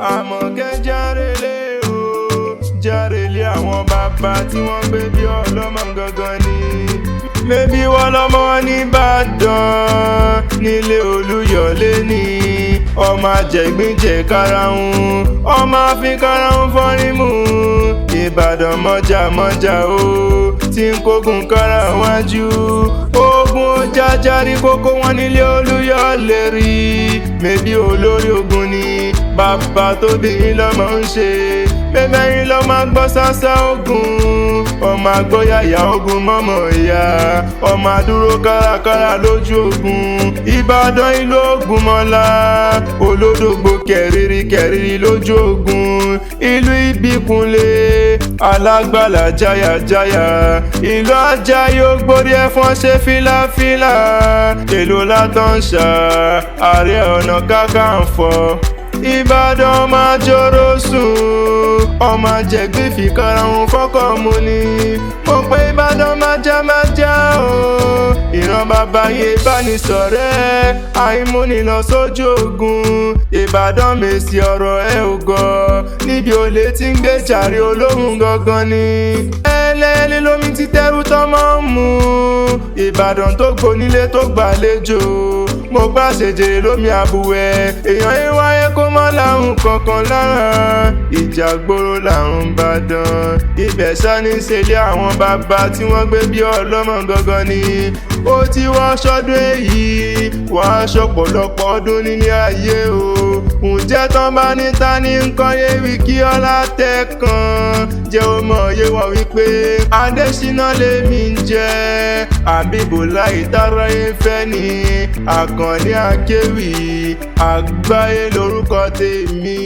Àmọ̀kẹ́ járelé o, járelé àwọn bàbá tí wọ́n gbé bí ọlọ́mọ gangan ni. Mébí wọ́n lọ́mọ nìbàdàn nílé Olúyọ̀lé ni. Ọmọ àjẹgbíjẹ karahun, ọmọ àfi karahun fọ́nrín mú. Ìbàdàn mọ́jà mọ́jà o, tí ń kógun kára wájú. Ogun jájárí kókó wọn nílé Olúyọ̀lé rí. Mébí olórí ogun ni bàbá tó bí yín lọ́mọ ń ṣe. Mẹ́mẹ́rin lọ́mọ gbọ́ sásá ogun, ọmọ àgbọ́yàyà ogun mọ́mọ́ ìyá, ọmọ àdúró kárakára lójú ogun. Ìbàdàn ìlú Ògúnmọ́lá, olódògbò kẹrìírí kẹrìírí lójú ogun. Ìlú Ìbíkúnlé, alágbàlá jáyàjáyà, ìlú Àjàyí ògbórí ẹ̀fọn ṣe fílàfílà. Èlò látọ̀ ń ṣá, Ààrẹ Ọ̀nà Kakanfò. Ìbàdàn máa jòrò sùn, ọmọ àjẹgbé fi karahun fọ́kọ̀ mu ni. Mo pé Ìbàdàn máa já máa já o, ìran bàbá yẹn ìbánisọ̀rẹ́, àìmúni lọ sójú ogun. Ìbàdàn mèsì ọ̀rọ̀ ẹ ò gọ̀, níbi olè tí ń gbé jàre olóhùn gangan ni. Ẹlẹ́ẹ̀lẹ́ lómi ti tẹ́rù tọ́mọ ń mu, Ìbàdàn tó gbonílé tó gbàlejò. Mo gbà ṣèjèrè lómi àbúwẹ̀, èèyàn ìwáyé kó mọ́ láhùn kankan lára. Ìjà gbòòrò làwọn Ìbàdàn, ibẹ̀ sani ṣẹlẹ̀ àwọn bàbá tí wọ́n gbé bí ọlọ́mọ gangan ni. Ó ti wá ṣọdún èyí, wàá ṣọ̀pọ̀lọpọ̀ ọdún nílé ayé o. Ǹjẹ́ tán bá ní ta ní nǹkan yéwì kí ọlá tẹ̀ kan? Jẹ́ ó mọ̀ yé wọ́n wípé Adéṣínà lèmi ń jẹ́, Àbíbò láì tára ìfẹ́ ni, Àkànní Akéwì, àgbáyé lórúkọ tèmi.